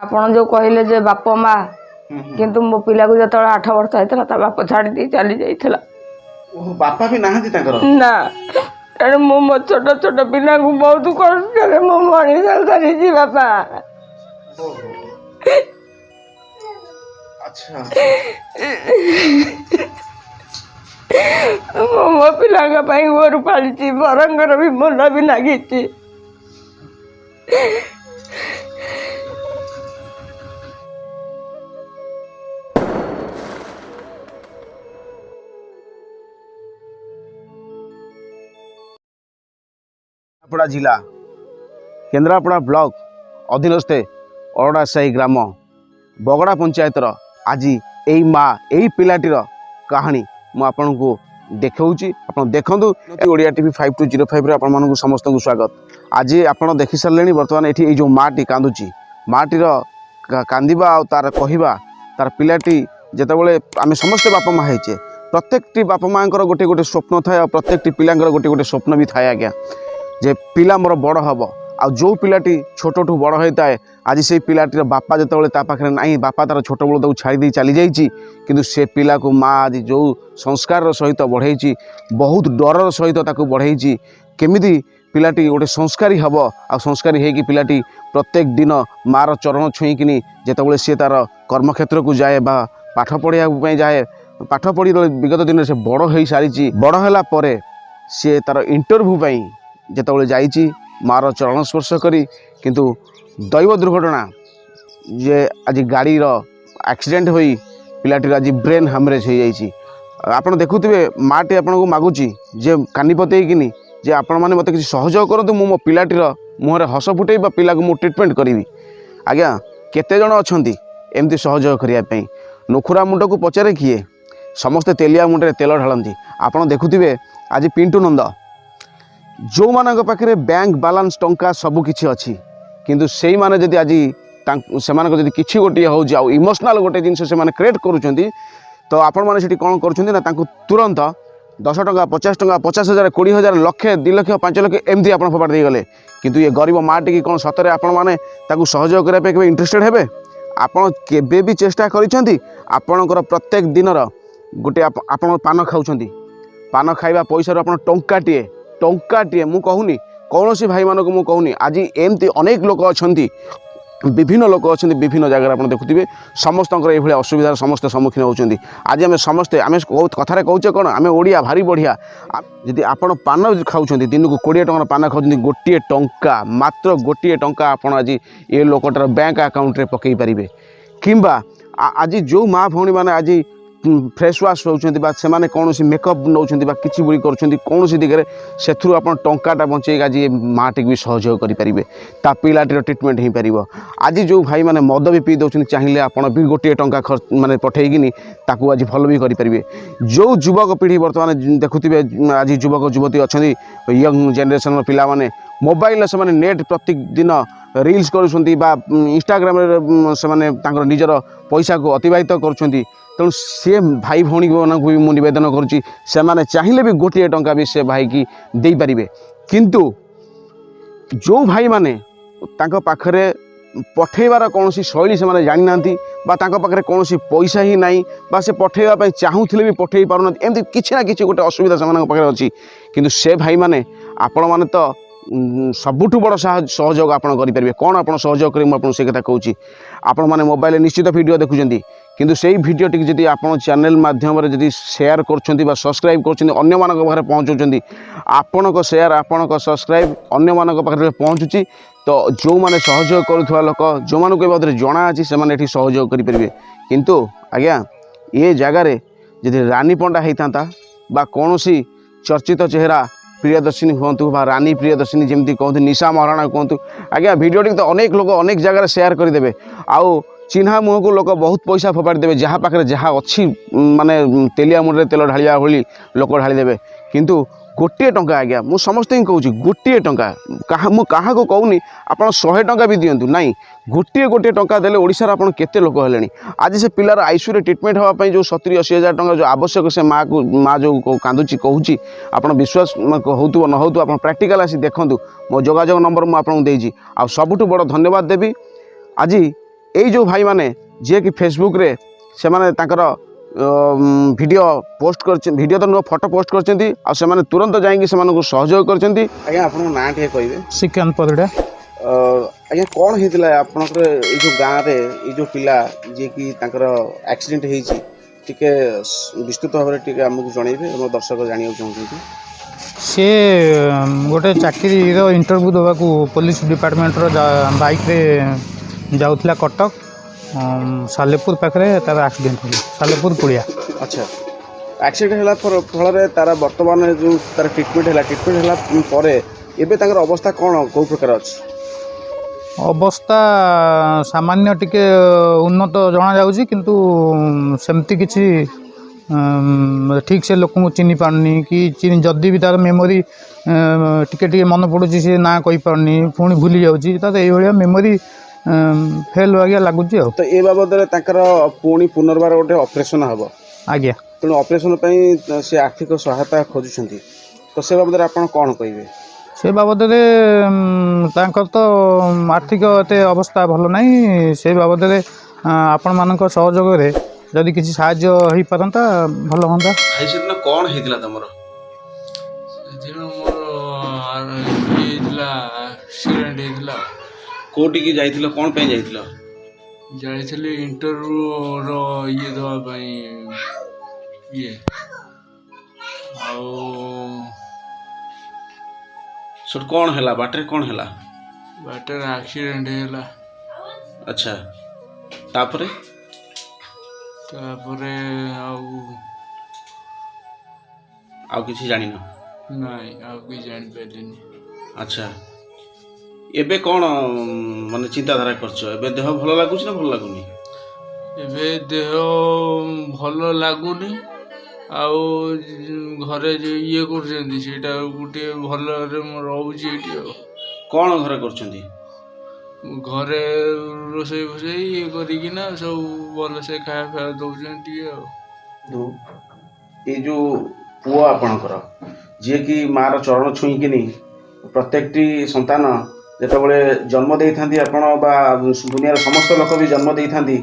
ଆପଣ ଯେଉଁ କହିଲେ ଯେ ବାପ ମା, କିନ୍ତୁ ମୋ ପିଲାକୁ ଯେତେବେଳେ 8 ବର୍ଷ ହେଇଥିଲା ତା ବାପ ଛାଡ଼ି ଦେଇ ଚାଲି ଯାଇଥିଲା। ଓହୋ, ବାପା ବି ନାହାନ୍ତି ତାଙ୍କର? ନା। ତେଣୁ ମୁଁ ମୋ ଛୋଟ ଛୋଟ ପିଲାଙ୍କୁ ବହୁତ କଷ୍ଟରେ ମୁଁ ମଣିଷ କରିଛି ବାପା। ଆଚ୍ଛା। ମୁଁ ମୋ ପିଲାଙ୍କ ପାଇଁ ଗୋରୁ ପାଳିଛି, ବରଙ୍କର ବି ମୁଣ୍ଡ ବି ଲାଗିଛି। କେନ୍ଦ୍ରାପଡ଼ା ଜିଲ୍ଲା କେନ୍ଦ୍ରାପଡ଼ା ବ୍ଲକ ଅଧୀନସ୍ଥ ଅରଡ଼ାସାହି ଗ୍ରାମ ବଗଡ଼ା ପଞ୍ଚାୟତର ଆଜି ଏଇ ମା ଏଇ ପିଲାଟିର କାହାଣୀ ମୁଁ ଆପଣଙ୍କୁ ଦେଖାଉଛି, ଆପଣ ଦେଖନ୍ତୁ। ଓଡ଼ିଆ ଟିଭି 5205ରେ ଆପଣମାନଙ୍କୁ ସମସ୍ତଙ୍କୁ ସ୍ୱାଗତ। ଆଜି ଆପଣ ଦେଖି ସାରିଲେଣି, ବର୍ତ୍ତମାନ ଏଠି ଏଇ ଯେଉଁ ମାଟି କାନ୍ଦୁଛି, ମାଟିର କାନ୍ଦିବା ଆଉ ତାର କହିବା, ତାର ପିଲାଟି ଯେତେବେଳେ ଆମେ ସମସ୍ତେ ବାପା ମା ହେଇଛେ, ପ୍ରତ୍ୟେକଟି ବାପା ମାଆଙ୍କର ଗୋଟେ ଗୋଟେ ସ୍ୱପ୍ନ ଥାଏ ଆଉ ପ୍ରତ୍ୟେକଟି ପିଲାଙ୍କର ଗୋଟେ ଗୋଟେ ସ୍ୱପ୍ନ ବି ଥାଏ ଆଜ୍ଞା, ଯେ ପିଲା ମୋର ବଡ଼ ହେବ। ଆଉ ଯେଉଁ ପିଲାଟି ଛୋଟଠୁ ବଡ଼ ହୋଇଥାଏ, ଆଜି ସେଇ ପିଲାଟିର ବାପା ଯେତେବେଳେ ତା ପାଖରେ ନାହିଁ, ବାପା ତା'ର ଛୋଟବେଳୁ ତାକୁ ଛାଡ଼ି ଦେଇ ଚାଲିଯାଇଛି, କିନ୍ତୁ ସେ ପିଲାକୁ ମା ଆଜି ଯେଉଁ ସଂସ୍କାରର ସହିତ ବଢ଼େଇଛି, ବହୁତ ଡରର ସହିତ ତାକୁ ବଢ଼େଇଛି, କେମିତି ପିଲାଟି ଗୋଟେ ସଂସ୍କାରୀ ହେବ। ଆଉ ସଂସ୍କାରୀ ହେଇକି ପିଲାଟି ପ୍ରତ୍ୟେକ ଦିନ ମାଆର ଚରଣ ଛୁଇଁକିନି ଯେତେବେଳେ ସିଏ ତା'ର କର୍ମକ୍ଷେତ୍ରକୁ ଯାଏ ବା ପାଠ ପଢ଼ିବା ପାଇଁ ଯାଏ, ପାଠ ପଢ଼ି ବିଗତ ଦିନରେ ସେ ବଡ଼ ହୋଇସାରିଛି। ବଡ଼ ହେଲା ପରେ ସିଏ ତା'ର ଇଣ୍ଟରଭ୍ୟୁ ପାଇଁ ଯେତେବେଳେ ଯାଇଛି, ମାଆର ଚରଣ ସ୍ପର୍ଶ କରି, କିନ୍ତୁ ଦୈବ ଦୁର୍ଘଟଣା ଯେ ଆଜି ଗାଡ଼ିର ଆକ୍ସିଡେଣ୍ଟ ହୋଇ ପିଲାଟିର ଆଜି ବ୍ରେନ୍ ହାମରେଜ୍ ହୋଇଯାଇଛି। ଆପଣ ଦେଖୁଥିବେ ମାଆଟି ଆପଣଙ୍କୁ ମାଗୁଛି ଯେ କାନି ପତେଇକିନି ଯେ ଆପଣମାନେ ମୋତେ କିଛି ସହଯୋଗ କରନ୍ତୁ, ମୁଁ ମୋ ପିଲାଟିର ମୁହଁରେ ହସ ଫୁଟେଇବି ବା ପିଲାକୁ ମୁଁ ଟ୍ରିଟମେଣ୍ଟ କରିବି। ଆଜ୍ଞା, କେତେ ଜଣ ଅଛନ୍ତି ଏମିତି ସହଯୋଗ କରିବା ପାଇଁ? ନୁଖୁରା ମୁଣ୍ଡକୁ ପଚାରେ କିଏ, ସମସ୍ତେ ତେଲିଆ ମୁଣ୍ଡରେ ତେଲ ଢାଳନ୍ତି। ଆପଣ ଦେଖୁଥିବେ ଆଜି ପିଣ୍ଟୁ ନନ୍ଦ, ଯେଉଁମାନଙ୍କ ପାଖରେ ବ୍ୟାଙ୍କ ବାଲାନ୍ସ ଟଙ୍କା ସବୁକିଛି ଅଛି, କିନ୍ତୁ ସେଇମାନେ ଯଦି ଆଜି ସେମାନଙ୍କ ଯଦି କିଛି ଗୋଟିଏ ହେଉଛି ଆଉ ଇମୋସନାଲ୍ ଗୋଟେ ଜିନିଷ ସେମାନେ କ୍ରିଏଟ୍ କରୁଛନ୍ତି, ତ ଆପଣମାନେ ସେଠି କ'ଣ କରୁଛନ୍ତି ନା ତାଙ୍କୁ ତୁରନ୍ତ 10 ଟଙ୍କା, 50 ଟଙ୍କା, 50,000, 20,000, ଲକ୍ଷେ, 2 ଲକ୍ଷ, 5 ଲକ୍ଷ ଏମିତି ଆପଣ ଫୋପାଡ଼ି ଦେଇଗଲେ। କିନ୍ତୁ ଏ ଗରିବ ମାଆଟିକି କ'ଣ ସତରେ ଆପଣମାନେ ତାକୁ ସହଯୋଗ କରିବା ପାଇଁ କେବେ ଇଣ୍ଟରେଷ୍ଟେଡ଼ ହେବେ? ଆପଣ କେବେ ବି ଚେଷ୍ଟା କରିଛନ୍ତି? ଆପଣଙ୍କର ପ୍ରତ୍ୟେକ ଦିନର ଗୋଟେ ଆପଣ ପାନ ଖାଉଛନ୍ତି, ପାନ ଖାଇବା ପଇସାରୁ ଆପଣ ଟଙ୍କାଟିଏ, ଟଙ୍କାଟିଏ ମୁଁ କହୁନି, କୌଣସି ଭାଇମାନଙ୍କୁ ମୁଁ କହୁନି, ଆଜି ଏମିତି ଅନେକ ଲୋକ ଅଛନ୍ତି, ବିଭିନ୍ନ ଲୋକ ଅଛନ୍ତି ବିଭିନ୍ନ ଜାଗାରେ ଆପଣ ଦେଖୁଥିବେ, ସମସ୍ତଙ୍କର ଏଇଭଳିଆ ଅସୁବିଧାର ସମସ୍ତେ ସମ୍ମୁଖୀନ ହେଉଛନ୍ତି। ଆଜି ଆମେ ସମସ୍ତେ ଆମେ କଥାରେ କହୁଛେ କ'ଣ, ଆମେ ଓଡ଼ିଆ ଭାରି ବଢ଼ିଆ। ଯଦି ଆପଣ ପାନ ଖାଉଛନ୍ତି, ଦିନକୁ 20 ଟଙ୍କାର ପାନ ଖାଉଛନ୍ତି, ଗୋଟିଏ ଟଙ୍କା, ମାତ୍ର ଗୋଟିଏ ଟଙ୍କା ଆପଣ ଆଜି ଏ ଲୋକଟାର ବ୍ୟାଙ୍କ ଆକାଉଣ୍ଟରେ ପକାଇ ପାରିବେ। କିମ୍ବା ଆଜି ଯେଉଁ ମା ଭଉଣୀମାନେ ଆଜି ଫେସ୍ ୱାଶ୍ ହେଉଛନ୍ତି ବା ସେମାନେ କୌଣସି ମେକଅପ୍ ନେଉଛନ୍ତି ବା କିଛି ବି କରୁଛନ୍ତି କୌଣସି ଦିଗରେ, ସେଥିରୁ ଆପଣ ଟଙ୍କାଟା ବଞ୍ଚେଇକି ଆଜି ଏ ମାଆଟିକୁ ବି ସହଯୋଗ କରିପାରିବେ, ତା ପିଲାଟିର ଟ୍ରିଟମେଣ୍ଟ ହେଇପାରିବ। ଆଜି ଯେଉଁ ଭାଇମାନେ ମଦ ବି ପିଇ ଦେଉଛନ୍ତି, ଚାହିଁଲେ ଆପଣ ବି ଗୋଟିଏ ଟଙ୍କା ଖର୍ଚ୍ଚ ମାନେ ପଠେଇକିନି ତାକୁ ଆଜି ଭଲ ବି କରିପାରିବେ। ଯେଉଁ ଯୁବକ ପିଢ଼ି ବର୍ତ୍ତମାନ ଦେଖୁଥିବେ, ଆଜି ଯୁବକ ଯୁବତୀ ଅଛନ୍ତି, ୟଙ୍ଗ ଜେନେରେସନ୍ର ପିଲାମାନେ ମୋବାଇଲରେ ସେମାନେ ନେଟ୍ ପ୍ରତ୍ୟେକ ଦିନ ରିଲ୍ସ କରୁଛନ୍ତି ବା ଇନଷ୍ଟାଗ୍ରାମରେ ସେମାନେ ତାଙ୍କର ନିଜର ପଇସାକୁ ଅତିବାହିତ କରୁଛନ୍ତି। ତେଣୁ ସେ ଭାଇ ଭଉଣୀମାନଙ୍କୁ ବି ମୁଁ ନିବେଦନ କରୁଛି, ସେମାନେ ଚାହିଁଲେ ବି ଗୋଟିଏ ଟଙ୍କା ବି ସେ ଭାଇକି ଦେଇପାରିବେ। କିନ୍ତୁ ଯେଉଁ ଭାଇମାନେ ତାଙ୍କ ପାଖରେ ପଠେଇବାର କୌଣସି ଶୈଳୀ ସେମାନେ ଜାଣିନାହାନ୍ତି ବା ତାଙ୍କ ପାଖରେ କୌଣସି ପଇସା ହିଁ ନାହିଁ ବା ସେ ପଠେଇବା ପାଇଁ ଚାହୁଁଥିଲେ ବି ପଠେଇ ପାରୁନାହାନ୍ତି, ଏମିତି କିଛି ନା କିଛି ଗୋଟେ ଅସୁବିଧା ସେମାନଙ୍କ ପାଖରେ ଅଛି। କିନ୍ତୁ ସେ ଭାଇମାନେ ଆପଣମାନେ ତ ସବୁଠୁ ବଡ଼ ସହଯୋଗ ଆପଣ କରିପାରିବେ। କ'ଣ ଆପଣ ସହଯୋଗ କରିବେ, ମୁଁ ଆପଣଙ୍କୁ ସେ କଥା କହୁଛି। ଆପଣମାନେ ମୋବାଇଲରେ ନିଶ୍ଚିତ ଭିଡ଼ିଓ ଦେଖୁଛନ୍ତି, କିନ୍ତୁ ସେଇ ଭିଡ଼ିଓଟିକି ଯଦି ଆପଣ ଚ୍ୟାନେଲ୍ ମାଧ୍ୟମରେ ଯଦି ସେୟାର କରୁଛନ୍ତି ବା ସବସ୍କ୍ରାଇବ୍ କରୁଛନ୍ତି, ଅନ୍ୟମାନଙ୍କ ପାଖରେ ପହଞ୍ଚୁଛନ୍ତି, ଆପଣଙ୍କ ସେୟାର ଆପଣଙ୍କ ସବସ୍କ୍ରାଇବ୍ ଅନ୍ୟମାନଙ୍କ ପାଖରେ ପହଞ୍ଚୁଛି, ତ ଯେଉଁମାନେ ସହଯୋଗ କରୁଥିବା ଲୋକ, ଯେଉଁମାନଙ୍କୁ ଏ ବାବଦରେ ଜଣା ଅଛି, ସେମାନେ ଏଠି ସହଯୋଗ କରିପାରିବେ। କିନ୍ତୁ ଆଜ୍ଞା, ଏ ଜାଗାରେ ଯଦି ରାନୀ ପଣ୍ଡା ହେଇଥାନ୍ତା ବା କୌଣସି ଚର୍ଚ୍ଚିତ ଚେହେରା ପ୍ରିୟଦର୍ଶିନୀ ହୁଅନ୍ତୁ ବା ରାନୀ ପ୍ରିୟଦର୍ଶିନୀ ଯେମିତି କୁହନ୍ତୁ, ନିଶା ମହାରଣା କୁହନ୍ତୁ, ଆଜ୍ଞା ଭିଡ଼ିଓଟିକୁ ତ ଅନେକ ଲୋକ ଅନେକ ଜାଗାରେ ସେୟାର କରିଦେବେ ଆଉ ଚିହ୍ନା ମୁହଁକୁ ଲୋକ ବହୁତ ପଇସା ଫୋପାଡ଼ି ଦେବେ, ଯାହା ପାଖରେ ଯାହା ଅଛି, ମାନେ ତେଲିଆ ମୁଣ୍ଡରେ ତେଲ ଢାଳିବା ଭଳି ଲୋକ ଢାଳିଦେବେ। କିନ୍ତୁ ଗୋଟିଏ ଟଙ୍କା ଆଜ୍ଞା, ମୁଁ ସମସ୍ତଙ୍କୁ କହୁଛି, ଗୋଟିଏ ଟଙ୍କା, କାହା ମୁଁ କାହାକୁ କହୁନି ଆପଣ 100 ଟଙ୍କା ବି ଦିଅନ୍ତୁ, ନାଇଁ, ଗୋଟିଏ ଗୋଟିଏ ଟଙ୍କା ଦେଲେ ଓଡ଼ିଶାର ଆପଣ କେତେ ଲୋକ ହେଲେଣି। ଆଜି ସେ ପିଲାର ଆଇସିୟୁରେ ଟ୍ରିଟମେଣ୍ଟ ହେବା ପାଇଁ ଯେଉଁ 70-80 ହଜାର ଟଙ୍କା ଯେଉଁ ଆବଶ୍ୟକ, ସେ ମାଆକୁ, ମା ଯେଉଁ କାନ୍ଦୁଛି କହୁଛି, ଆପଣ ବିଶ୍ୱାସ ହେଉଥିବ ନ ହେଉଥିବ, ଆପଣ ପ୍ରାକ୍ଟିକାଲ ଆସି ଦେଖନ୍ତୁ। ମୋ ଯୋଗାଯୋଗ ନମ୍ବର ମୁଁ ଆପଣଙ୍କୁ ଦେଇଛି। ଆଉ ସବୁଠୁ ବଡ଼ ଧନ୍ୟବାଦ ଦେବି ଆଜି ଏଇ ଯେଉଁ ଭାଇମାନେ ଯିଏକି ଫେସବୁକ୍ରେ ସେମାନେ ତାଙ୍କର ଭିଡ଼ିଓ ପୋଷ୍ଟ କରିଛନ୍ତି, ଭିଡ଼ିଓ ତ ନୁହଁ, ଫଟୋ ପୋଷ୍ଟ କରିଛନ୍ତି, ଆଉ ସେମାନେ ତୁରନ୍ତ ଯାଇକି ସେମାନଙ୍କୁ ସହଯୋଗ କରିଛନ୍ତି। ଆଜ୍ଞା, ଆପଣଙ୍କ ନାଁ ଟିକେ କହିବେ? ଶ୍ରୀକାନ୍ତ ପରିଡ଼ା। ଆଜ୍ଞା, କ'ଣ ହେଇଥିଲା ଆପଣଙ୍କର ଏଇ ଯେଉଁ ଗାଁରେ, ଏଇ ଯେଉଁ ପିଲା ଯିଏକି ତାଙ୍କର ଆକ୍ସିଡେଣ୍ଟ ହେଇଛି, ଟିକେ ବିସ୍ତୃତ ଭାବରେ ଟିକେ ଆମକୁ ଜଣେଇବେ? ଆମ ଦର୍ଶକ ଜାଣିବାକୁ ଚାହୁଁଛନ୍ତି। ସେ ଗୋଟେ ଚାକିରିର ଇଣ୍ଟରଭ୍ୟୁ ଦେବାକୁ ପୋଲିସ ଡିପାର୍ଟମେଣ୍ଟର ବାଇକ୍ରେ ଯାଉଥିଲା କଟକ ସାଲେପୁର ପାଖରେ ତାର ଆକ୍ସିଡେଣ୍ଟ ହେଲା, ସାଲେପୁର କୁଳିଆ। ଆଚ୍ଛା, ଆକ୍ସିଡେଣ୍ଟ ହେଲା ଫଳରେ ତାର ବର୍ତ୍ତମାନ ଯେଉଁ ତାର ଟ୍ରିଟମେଣ୍ଟ ହେଲା, ଟ୍ରିଟମେଣ୍ଟ ହେଲା ପରେ ଏବେ ତାଙ୍କର ଅବସ୍ଥା କ'ଣ, କେଉଁ ପ୍ରକାର ଅଛି? ଅବସ୍ଥା ସାମାନ୍ୟ ଟିକେ ଉନ୍ନତ ଜଣାଯାଉଛି, କିନ୍ତୁ ସେମିତି କିଛି ଠିକ୍ ସେ ଲୋକଙ୍କୁ ଚିହ୍ନି ପାରୁନି କି ଚିହ୍ନି ଯଦି ବି ତାର ମେମୋରି ଟିକେ ଟିକେ ମନେ ପଡ଼ୁଛି, ସେ ନାଁ କହିପାରୁନି, ପୁଣି ଭୁଲି ଯାଉଛି। ତାର ଏଇଭଳିଆ ମେମୋରି ଫେଲ୍ ବାଗିଆ ଲାଗୁଛି ଆଉ। ତ ଏ ବାବଦରେ ତାଙ୍କର ପୁଣି ପୁନର୍ବାର ଗୋଟେ ଅପରେସନ୍ ହେବ? ଆଜ୍ଞା। ତେଣୁ ଅପରେସନ୍ ପାଇଁ ସେ ଆର୍ଥିକ ସହାୟତା ଖୋଜୁଛନ୍ତି, ତ ସେ ବାବଦରେ ଆପଣ କ'ଣ କହିବେ? ସେ ବାବଦରେ ତାଙ୍କର ତ ଆର୍ଥିକ ଏତେ ଅବସ୍ଥା ଭଲ ନାହିଁ। ସେ ବାବଦରେ ଆପଣମାନଙ୍କ ସହଯୋଗରେ ଯଦି କିଛି ସାହାଯ୍ୟ ହେଇପାରନ୍ତା, ଭଲ ହୁଅନ୍ତା। ଭାଇ, ସେଦିନ କ'ଣ ହେଇଥିଲା ତମର? ସେଦିନ ମୋର ଇଏ ହେଇଥିଲା, ଆକ୍ସିଡେଣ୍ଟ ହେଇଥିଲା। କୋଉଠିକି ଯାଇଥିଲ, କ'ଣ ପାଇଁ ଯାଇଥିଲ? ଯାଇଥିଲି ଇଣ୍ଟରଭ୍ୟୁର ଇଏ ଦେବା ପାଇଁ ଇଏ ଆଉ। ସେଠୁ କ'ଣ ହେଲା, ବାଟରେ କ'ଣ ହେଲା? ବାଟରେ ଆକ୍ସିଡେଣ୍ଟ ହେଇଗଲା। ଆଚ୍ଛା, ତାପରେ? ତାପରେ ଆଉ ଆଉ କିଛି ଜାଣିନ? ନାଇଁ, ଆଉ କିଛି ଜାଣିପାରିଲିନି। ଆଚ୍ଛା, ଏବେ କ'ଣ ମାନେ ଚିନ୍ତାଧାରା କରିଛ? ଏବେ ଦେହ ଭଲ ଲାଗୁଛି ନା ଭଲ ଲାଗୁନି? ଏବେ ଦେହ ଭଲ ଲାଗୁନି, ଆଉ ଘରେ ଯେଉଁ ଇଏ କରୁଛନ୍ତି ସେଇଟା ଟିକେ ଭଲରେ ମୁଁ ରହୁଛି ଏଇଠି ଆଉ। କ'ଣ ଘରେ କରୁଛନ୍ତି? ଘରେ ରୋଷେଇ ଫୋଷେଇ ଇଏ କରିକିନା ସବୁ ଭଲସେ ଖାଇବା ଫାଇବା ଦେଉଛନ୍ତି ଟିକେ ଆଉ। ଏଇ ଯେଉଁ ପୁଅ ଆପଣଙ୍କର, ଯିଏକି ମାଆର ଚରଣ ଛୁଇଁକିନି, ପ୍ରତ୍ୟେକଟି ସନ୍ତାନ ଯେତେବେଳେ ଜନ୍ମ ଦେଇଥାନ୍ତି ଆପଣ ବା ଦୁନିଆର ସମସ୍ତ ଲୋକ ବି ଜନ୍ମ ଦେଇଥାନ୍ତି,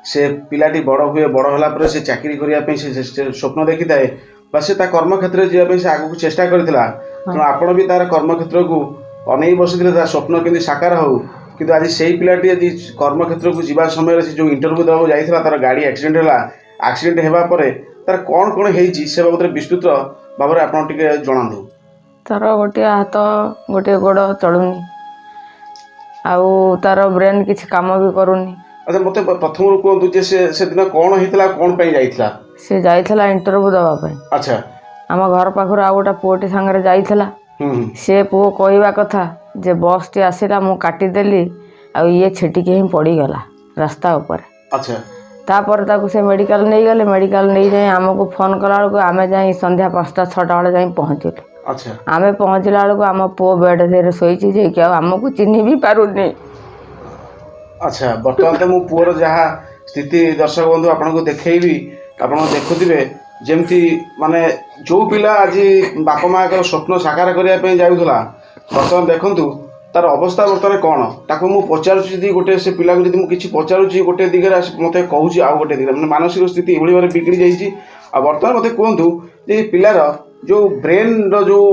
ସେ ପିଲାଟି ବଡ଼ ହୁଏ। ବଡ଼ ହେଲା ପରେ ସେ ଚାକିରି କରିବା ପାଇଁ ସେ ସ୍ୱପ୍ନ ଦେଖିଥାଏ ବା ସେ ତା କର୍ମକ୍ଷେତ୍ରରେ ଯିବା ପାଇଁ ସେ ଆଗକୁ ଚେଷ୍ଟା କରିଥିଲା। ତେଣୁ ଆପଣ ବି ତାର କର୍ମକ୍ଷେତ୍ରକୁ ଅନେଇ ବସିଥିଲେ, ତା ସ୍ୱପ୍ନ କେମିତି ସାକାର ହେଉ। କିନ୍ତୁ ଆଜି ସେଇ ପିଲାଟି ଆଜି କର୍ମକ୍ଷେତ୍ରକୁ ଯିବା ସମୟରେ, ସେ ଯେଉଁ ଇଣ୍ଟରଭ୍ୟୁ ଦେବାକୁ ଯାଇଥିଲା, ତାର ଗାଡ଼ି ଆକ୍ସିଡେଣ୍ଟ ହେଲା। ଆକ୍ସିଡେଣ୍ଟ ହେବା ପରେ ତାର କ'ଣ କ'ଣ ହେଇଛି, ସେ ବାବଦରେ ବିସ୍ତୃତ ଭାବରେ ଆପଣ ଟିକେ ଜଣାନ୍ତୁ। ତାର ଗୋଟିଏ ହାତ, ଗୋଟିଏ ଗୋଡ଼ ଚଳୁନି, ଆଉ ତାର ବ୍ରେନ୍ କିଛି କାମ ବି କରୁନି। ଆଚ୍ଛା, ମୋତେ ପ୍ରଥମରୁ କୁହନ୍ତୁ ଯେ ସେ ସେଦିନ କ'ଣ ହେଇଥିଲା, କ'ଣ ପାଇଁ ଯାଇଥିଲା? ସେ ଯାଇଥିଲା ଇଣ୍ଟରଭ୍ୟୁ ଦେବା ପାଇଁ। ଆମ ଘର ପାଖରୁ ଆଉ ଗୋଟେ ପୁଅଟି ସାଙ୍ଗରେ ଯାଇଥିଲା। ସେ ପୁଅ କହିବା କଥା ଯେ ବସ୍ଟି ଆସିଲା, ମୁଁ କାଟିଦେଲି, ଆଉ ଇଏ ଛିଟିକି ହିଁ ପଡ଼ିଗଲା ରାସ୍ତା ଉପରେ। ତାପରେ ତାକୁ ସେ ମେଡ଼ିକାଲ ନେଇଗଲେ। ମେଡ଼ିକାଲ ନେଇଯାଇ ଆମକୁ ଫୋନ୍ କଲାବେଳକୁ ଆମେ ଯାଇ ସନ୍ଧ୍ୟା 5ଟା 6ଟା ବେଳେ ଯାଇ ପହଞ୍ଚିଲୁ। ଆମେ ପହଞ୍ଚିଲା ବେଳକୁ ଆମ ପୁଅ ବେଡ଼ ଦେହରେ ଶୋଇଛି, ଯାଇକି ଆଉ ଆମକୁ ଚିହ୍ନି ବି ପାରୁନି। ଆଚ୍ଛା, ବର୍ତ୍ତମାନ ତ ମୁଁ ପୁଅର ଯାହା ସ୍ଥିତି ଦର୍ଶକ ବନ୍ଧୁ ଆପଣଙ୍କୁ ଦେଖେଇବି, ଆପଣ ଦେଖୁଥିବେ ଯେମିତି ମାନେ ଯେଉଁ ପିଲା ଆଜି ବାପା ମାଆଙ୍କର ସ୍ୱପ୍ନ ସାକାର କରିବା ପାଇଁ ଯାଉଥିଲା, ବର୍ତ୍ତମାନ ଦେଖନ୍ତୁ ତାର ଅବସ୍ଥା ବର୍ତ୍ତମାନ କ'ଣ। ତାକୁ ମୁଁ ପଚାରୁଛି, ଯଦି ଗୋଟେ ସେ ପିଲାକୁ ଯଦି ମୁଁ କିଛି ପଚାରୁଛି ଗୋଟେ ଦିଗରେ ଆସି ମୋତେ କହୁଛି ଆଉ ଗୋଟେ ଦିଗରେ, ମାନେ ମାନସିକ ସ୍ଥିତି ଏଭଳି ଭାବରେ ବିଗିଡ଼ି ଯାଇଛି। ଆଉ ବର୍ତ୍ତମାନ ମୋତେ କୁହନ୍ତୁ ଯେ ଏ ପିଲାର ଯେଉଁ ବ୍ରେନ୍ର ଯେଉଁ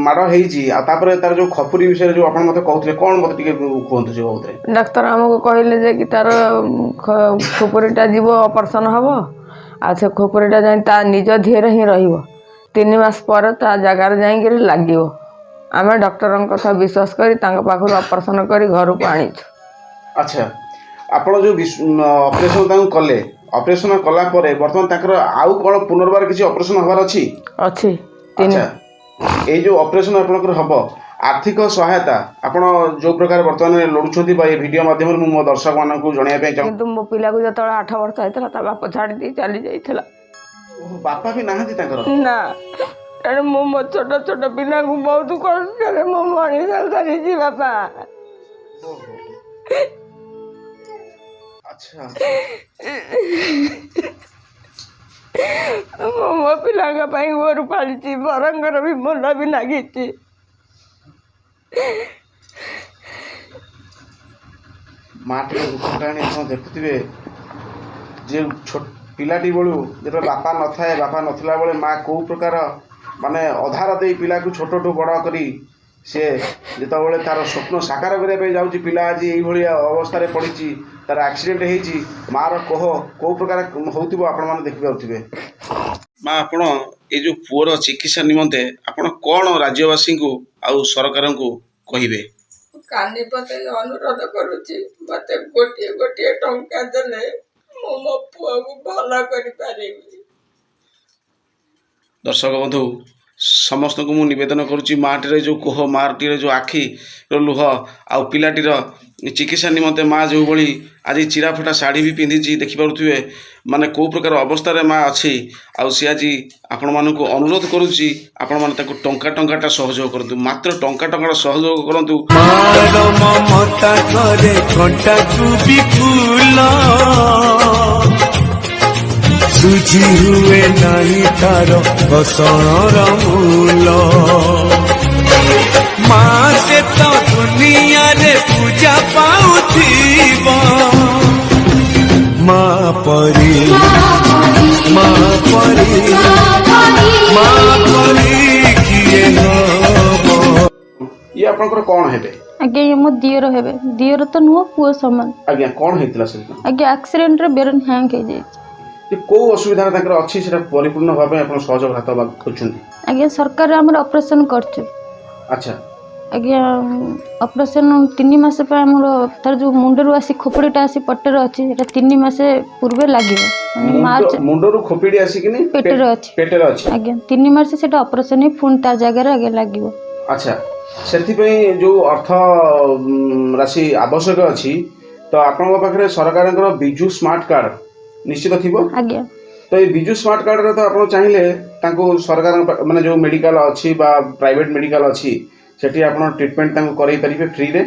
ମାଡ଼ ହେଇଛି, ଆଉ ତାପରେ ତାର ଯେଉଁ ଖପୁରୀ ବିଷୟରେ ଯେଉଁ ଆପଣ ମୋତେ କହୁଥିଲେ, କ'ଣ ମୋତେ ଟିକେ କୁହନ୍ତୁ ସେ ବାବଦରେ। ଡାକ୍ତର ଆମକୁ କହିଲେ ଯେ କି ତାର ଖୁପୁରୀଟା ଯିବ, ଅପରେସନ୍ ହେବ, ଆଉ ସେ ଖୁପୁରୀଟା ଯାଇ ତା ନିଜ ଦେହରେ ହିଁ ରହିବ, 3 ମାସ ପରେ ତା ଜାଗାରେ ଯାଇକିରି ଲାଗିବ। ଆମେ ଡକ୍ଟରଙ୍କ କଥା ବିଶ୍ୱାସ କରି ତାଙ୍କ ପାଖରୁ ଅପରେସନ୍ କରି ଘରକୁ ଆଣିଛୁ। ଆଚ୍ଛା, ଆପଣ ଯେଉଁ ଅପରେସନ୍ ତାଙ୍କୁ କଲେ, ଅପରେସନ୍ କଲା ପରେ ବର୍ତ୍ତମାନ ତାଙ୍କର ଆଉ କ'ଣ ପୁନର୍ବାର କିଛି ଅପରେସନ୍ ହେବାର ଅଛି? ଅଛି ତିନି। ଆଚ୍ଛା, ଏଇ ଯେଉଁ ଅପରେସନ୍ ଆପଣଙ୍କର ହେବ, ଆର୍ଥିକ ସହାୟତା ଆପଣ ଯେଉଁ ପ୍ରକାର ବର୍ତ୍ତମାନ ଲୋଡ଼ୁଛନ୍ତି ବା ଏ ଭିଡ଼ିଓ ମାଧ୍ୟମରେ ମୁଁ ମୋ ଦର୍ଶକମାନଙ୍କୁ ଜଣାଇବା ପାଇଁ ଚାହୁଁ। କିନ୍ତୁ ମୋ ପିଲାକୁ ଯେତେବେଳେ 8 ବର୍ଷ ହେଇଥିଲା, ତା ବାପ ଛାଡ଼ି ଦେଇ ଚାଲି ଯାଇଥିଲା। ଓହୋ, ବାପା ବି ନାହାନ୍ତି ତାଙ୍କର? ନା। ତେଣୁ ମୁଁ ମୋ ଛୋଟ ଛୋଟ ପିଲାଙ୍କୁ ବହୁତ କଷ୍ଟରେ ମୁଁ ମଣିଷ କରିଛି ବାପା। ମୁଁ ମୋ ପିଲାଙ୍କ ପାଇଁ ଗୋରୁ ପାଳିଛି, ବରଙ୍କର ବି ମୁଣ୍ଡ ବି ନାଗିଛି। ମାଟିର ଦୁଃଖ କାହାଣୀ ଆପଣ ଦେଖୁଥିବେ ଯେ ଛୋଟ ପିଲାଟି ବେଳୁ ଯେତେବେଳେ ବାପା ନଥାଏ, ବାପା ନଥିଲା ବେଳେ ମା କେଉଁ ପ୍ରକାର ମାନେ ଅଧାର ଦେଇ ପିଲାକୁ ଛୋଟଠୁ ବଡ଼ କରି ସିଏ ଯେତେବେଳେ ତାର ସ୍ୱପ୍ନ ସାକାର କରିବା ପାଇଁ ଯାଉଛି, ପିଲା ଆଜି ଏଇଭଳିଆ ଅବସ୍ଥାରେ ପଡ଼ିଛି, ତାର ଆକ୍ସିଡେଣ୍ଟ ହେଇଛି, ମାଆର କୋହ କେଉଁ ପ୍ରକାର ହେଉଥିବ ଆପଣମାନେ ଦେଖିପାରୁଥିବେ। ମା, ଆପଣ ଏଇ ଯେଉଁ ପୁଅର ଚିକିତ୍ସା ନିମନ୍ତେ ଆପଣ କ'ଣ ରାଜ୍ୟବାସୀଙ୍କୁ ଆଉ ସରକାରଙ୍କୁ କହିବେ? କାନି ପତେଇ ଅନୁରୋଧ କରୁଛି, ମୋତେ ଗୋଟିଏ ଗୋଟିଏ ଟଙ୍କା ଦେଲେ ମୁଁ ମୋ ପୁଅକୁ ଭଲ କରିପାରିବି। ଦର୍ଶକ ବନ୍ଧୁ, ସମସ୍ତଙ୍କୁ ମୁଁ ନିବେଦନ କରୁଛି, ମାଆଟିର ଯେଉଁ କୋହ, ମାଆଟିର ଯେଉଁ ଆଖିର ଲୁହ ଆଉ ପିଲାଟିର ଚିକିତ୍ସା ନିମନ୍ତେ ମା ଯେଉଁଭଳି ଆଜି ଚିରାଫଟା ଶାଢ଼ୀ ବି ପିନ୍ଧିଛି, ଦେଖିପାରୁଥିବେ ମାନେ କେଉଁ ପ୍ରକାର ଅବସ୍ଥାରେ ମା ଅଛି। ଆଉ ସେ ଆଜି ଆପଣମାନଙ୍କୁ ଅନୁରୋଧ କରୁଛି, ଆପଣମାନେ ତାକୁ ଟଙ୍କା ଟଙ୍କାଟା ସହଯୋଗ କରନ୍ତୁ, ମାତ୍ର ଟଙ୍କା ଟଙ୍କାଟା ସହଯୋଗ କରନ୍ତୁ। ମାର ମମତା କରେ କଣ୍ଟାକୁ ବି ଫୁଲ, ସୁଝି ହୁଏ ନାହିଁ ତାର କଷଣର ମୂଲ। ମା ସେ ତ ଦୁନିଆରେ ପୂଜା ପାଉଥିବ, ମା ପରି, ମା ପରି, ମା ପରି କିଏ ହବ? ଇଏ ଆପଣଙ୍କର କ'ଣ ହେବେ? ଆଜ୍ଞା, ଇଏ ମୋ ଦିଅର ହେବେ। ଦିଅର ତ ନୁହଁ, ପୁଅ ସମାନ। ଆଜ୍ଞା, କ'ଣ ହେଇଥିଲା ସେଦିନ? ଆଜ୍ଞା, ଆକ୍ସିଡେଣ୍ଟରେ ବ୍ରେନ୍ ହ୍ୟାଙ୍ଗ ହେଇଯାଇଛି। ଯେ କେଉଁ ଅସୁବିଧାରେ ତାଙ୍କର ଅଛି, ସେଟା ପରିପୂର୍ଣ୍ଣ ହେବା ପାଇଁ ଆପଣ ସହଯୋଗ ହାତ ଖୋଜୁଛନ୍ତି? ଆଜ୍ଞା, ସରକାର ଆମର ଅପରେସନ୍ କରିଛୁ। ଆଜ୍ଞା, ଅପରେସନ୍ 3 ମାସ ପାଇଁ ଆମର ତାର ଯେଉଁ ମୁଣ୍ଡରୁ ଆସି ଖୋପଡ଼ିଟା ଆସି ପେଟରେ ଅଛି, ସେଟା 3 ମାସ ପୂର୍ବେ ଲାଗିବ, ମାନେ ମାର୍ଚ୍ଚ। ମୁଣ୍ଡରୁ ଖୋପିଡ଼ି ଆସିକିନି ପେଟରେ ଅଛି। ପେଟରେ ଅଛି। ଆଜ୍ଞା, 3 ମାସ ସେଟା ଅପରେସନ୍ ହେଇ ପୁଣି ତା ଜାଗାରେ ଆଜ୍ଞା ଲାଗିବ। ଆଚ୍ଛା, ସେଥିପାଇଁ ଯେଉଁ ଅର୍ଥ ରାଶି ଆବଶ୍ୟକ ଅଛି, ତ ଆପଣଙ୍କ ପାଖରେ ସରକାରଙ୍କର ବିଜୁ ସ୍ମାର୍ଟ କାର୍ଡ଼ ନିଶ୍ଚିତ ଥିବ? ଆଜ୍ଞା। ତ ଏଇ ବିଜୁ ସ୍ମାର୍ଟ କାର୍ଡ଼ରେ ତ ଆପଣ ଚାହିଁଲେ ତାଙ୍କୁ ସରକାରଙ୍କ ମାନେ ଯେଉଁ ମେଡ଼ିକାଲ ଅଛି ବା ପ୍ରାଇଭେଟ ମେଡ଼ିକାଲ ଅଛି, ସେଠି ଆପଣ ଟ୍ରିଟମେଣ୍ଟ ତାଙ୍କୁ କରେଇ ପାରିବେ ଫ୍ରିରେ।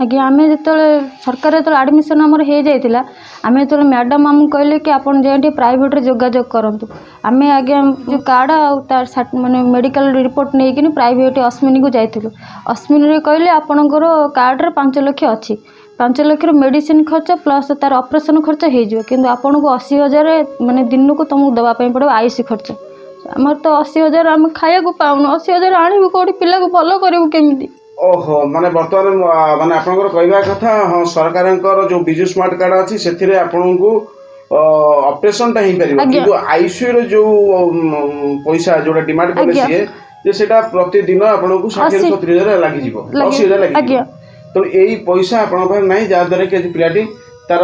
ଆଜ୍ଞା, ଆମେ ଯେତେବେଳେ ସରକାର ଯେତେବେଳେ ଆଡ଼ମିସନ୍ ଆମର ହେଇଯାଇଥିଲା, ଆମେ ଯେତେବେଳେ ମ୍ୟାଡ଼ାମ୍ ଆମକୁ କହିଲେ କି ଆପଣ ଯାଇ ଟିକେ ପ୍ରାଇଭେଟ୍ରେ ଯୋଗାଯୋଗ କରନ୍ତୁ, ଆମେ ଆଜ୍ଞା ଯେଉଁ କାର୍ଡ଼ ଆଉ ତାର ମାନେ ମେଡ଼ିକାଲ ରିପୋର୍ଟ ନେଇକିନି ପ୍ରାଇଭେଟ୍ ଅସ୍ମିନୀକୁ ଯାଇଥିଲୁ। ଅସ୍ମିନୀରେ କହିଲେ ଆପଣଙ୍କର କାର୍ଡ଼ରେ 5 ଲକ୍ଷ ଅଛି, 5 ଲକ୍ଷର ମେଡ଼ିସିନ ଖର୍ଚ୍ଚ ପ୍ଲସ୍ ତାର ଅପରେସନ୍ ଖର୍ଚ୍ଚ ହେଇଯିବ, କିନ୍ତୁ ଆପଣଙ୍କୁ 80,000 ମାନେ ଦିନକୁ ତୁମକୁ ଦେବା ପାଇଁ ପଡ଼ିବ ଆଇସି ଖର୍ଚ୍ଚ। ଆମର ତ 80,000 ଆମେ ଖାଇବାକୁ ପାଉନୁ, 80,000 ଆଣିବୁ କେଉଁଠି? ପିଲାକୁ ଭଲ କରିବୁ କେମିତି? ଓହୋ, ମାନେ ବର୍ତ୍ତମାନ ମାନେ ଆପଣଙ୍କର କହିବା କଥା, ହଁ, ସରକାରଙ୍କର ଯୋଉ ବିଜୁ ସ୍ମାର୍ଟ କାର୍ଡ଼ ଅଛି, ସେଥିରେ ଆପଣଙ୍କୁ ଅପରେସନଟା ହେଇପାରିବ, କିନ୍ତୁ ଆଇସିୟୁ ର ଯୋଉ ପଇସା ଯୋଉଟା ଡିମାଣ୍ଡ କଲେ ସିଏ ଯେ ସେଇଟା ପ୍ରତିଦିନ ଆପଣଙ୍କୁ 60ରୁ 70 ହଜାର ଲାଗିଯିବ, 80,000 ଲାଗିଯିବ। ତେଣୁ ଏଇ ପଇସା ଆପଣଙ୍କ ପାଖରେ ନାହିଁ, ଯାହାଦ୍ୱାରା କି ଆଜି ପିଲାଟି ତାର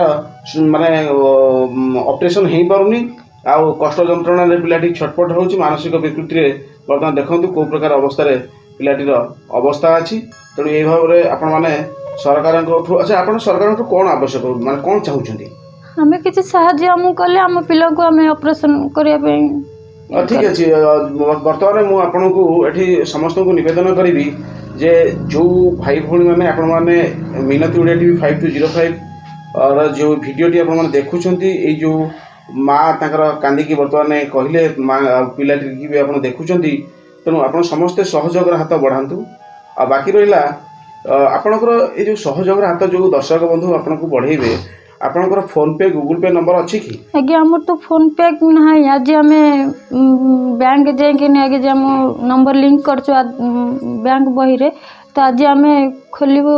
ମାନେ ଅପରେସନ ହେଇପାରୁନି ଆଉ କଷ୍ଟ ଯନ୍ତ୍ରଣାରେ ପିଲାଟି ଛଟପଟ ହେଉଛି। ମାନସିକ ବିକୃତିରେ ବର୍ତ୍ତମାନ ଦେଖନ୍ତୁ କେଉଁ ପ୍ରକାର ଅବସ୍ଥାରେ ପିଲାଟିର ଅବସ୍ଥା ଅଛି। ତେଣୁ ଏଇ ଭାବରେ ଆପଣମାନେ ସରକାରଙ୍କଠୁ, ଆଚ୍ଛା, ଆପଣ ସରକାରଙ୍କଠୁ କ'ଣ ଆବଶ୍ୟକ, ମାନେ କ'ଣ ଚାହୁଁଛନ୍ତି? ଆମେ କିଛି ସାହାଯ୍ୟ ଆମକୁ କଲେ ଆମ ପିଲାକୁ ଆମେ ଅପରେସନ୍ କରିବା ପାଇଁ। ଠିକ୍ ଅଛି। ବର୍ତ୍ତମାନ ମୁଁ ଆପଣଙ୍କୁ ଏଠି ସମସ୍ତଙ୍କୁ ନିବେଦନ କରିବି ଯେ ଯେଉଁ ଭାଇ ଭଉଣୀମାନେ ଆପଣମାନେ ମିନତି ଓଡ଼ିଆ ଟିଭି 5205 ର ଯେଉଁ ଭିଡ଼ିଓଟି ଆପଣମାନେ ଦେଖୁଛନ୍ତି, ଏଇ ଯେଉଁ ମା ତାଙ୍କର କାନ୍ଦିକି ବର୍ତ୍ତମାନ କହିଲେ, ମା ଆଉ ପିଲାଟିକି ବି ଆପଣ ଦେଖୁଛନ୍ତି, ତେଣୁ ଆପଣ ସମସ୍ତେ ସହଯୋଗର ହାତ ବଢ଼ାନ୍ତୁ। ଆଉ ବାକି ରହିଲା ଆପଣଙ୍କର ଏଇ ଯେଉଁ ସହଯୋଗର ହାତ ଯେଉଁ ଦର୍ଶକ ବନ୍ଧୁ ଆପଣଙ୍କୁ ବଢ଼େଇବେ, ଆପଣଙ୍କର ଫୋନ୍ପେ ଗୁଗୁଲ୍ ପେ ନମ୍ବର ଅଛି କି? ଆଜ୍ଞା, ଆମର ତ ଫୋନ୍ ପେ ନାହିଁ। ଆଜି ଆମେ ବ୍ୟାଙ୍କ ଯାଇକିନି ଆଜ୍ଞା ଯେ ଆମ ନମ୍ବର ଲିଙ୍କ କରିଛୁ ବ୍ୟାଙ୍କ ବହିରେ, ତ ଆଜି ଆମେ ଖୋଲିବୁ।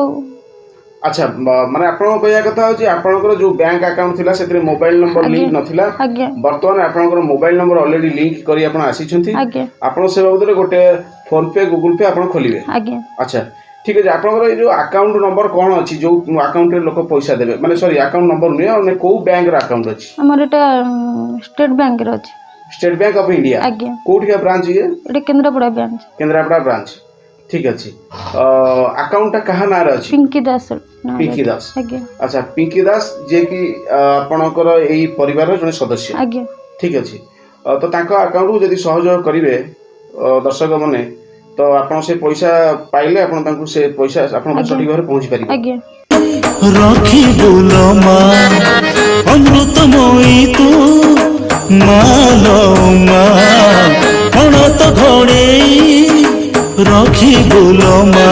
ଆଚ୍ଛା, ମାନେ ଆପଣଙ୍କ କହିବା କଥା ହେଉଛି ଆପଣଙ୍କର ଯୋଉ ବ୍ୟାଙ୍କ ଆକାଉଣ୍ଟ ଥିଲା, ସେଥିରେ ମୋବାଇଲ ନମ୍ବର ଲିଙ୍କ ନଥିଲା। ଆଜ୍ଞା। ବର୍ତ୍ତମାନ ଆପଣଙ୍କର ମୋବାଇଲ ନମ୍ବର ଅଲରେଡି ଲିଙ୍କ କରି ଆପଣ ଆସିଛନ୍ତି। ଆଜ୍ଞା। ଆପଣ ସେ ବାବଦରେ ଗୋଟେ ଫୋନ୍ ପେ ଗୁଗୁଲ୍ ପେ ଆପଣ ଖୋଲିବେ? ଆଜ୍ଞା। ଆଚ୍ଛା, ଠିକ ଅଛି। ଆପଣଙ୍କର ଏଇ ଯୋଉ ଆକାଉଣ୍ଟ ନମ୍ବର କ'ଣ ଅଛି, ଯୋଉ ଆକାଉଣ୍ଟରେ ଲୋକ ପଇସା ଦେବେ? ମାନେ ସରି, ଆକାଉଣ୍ଟ ନମ୍ବର ନୁହେଁ, ମାନେ କୋଉ ବ୍ୟାଙ୍କର ଆକାଉଣ୍ଟ ଅଛି? ଆମର ଏଇଟା ଷ୍ଟେଟ୍ ବ୍ୟାଙ୍କରେ ଅଛି। State bank of India? ଆଜ୍ଞା। କୋଉଠିକା ବ୍ରାଞ୍ଚ ଇଏ? ଏଇଟା କେନ୍ଦ୍ରାପଡ଼ା ବ୍ରାଞ୍ଚ। କେନ୍ଦ୍ରାପଡ଼ା ବ୍ରାଞ୍ଚ, ଠିକ ଅଛି। ଆକାଉଣ୍ଟଟା କାହା ନାଁରେ ଅଛି? ପିଙ୍କି ଦାସ ନାଁରେ। ପିଙ୍କି ଦାସ? ଆଜ୍ଞା। ଆଚ୍ଛା, ପିଙ୍କି ଦାସ, ଯିଏକି ଆପଣଙ୍କର ଏଇ ପରିବାରର ଜଣେ ସଦସ୍ୟ? ଆଜ୍ଞା। ଠିକ ଅଛି। ତ ତାଙ୍କ ଆକାଉଣ୍ଟକୁ ଯଦି ସହଯୋଗ କରିବେ ଦର୍ଶକମାନେ, ତ ଆପଣ ସେ ପଇସା ପାଇଲେ ଆପଣ ତାଙ୍କୁ ସେ ପଇସା ଆପଣଙ୍କ ସଠିକ ଭାବରେ ପହଞ୍ଚି ପାରିବ। ଆଜ୍ଞା। ରଖିବୁ ଲୋ ମା ଅମୃତମୟୀ ତୁ ମା ଲୋ ମା, ଅଣତ ଘୋଡ଼େଇ ରଖିବୁ ଲୋ ମା।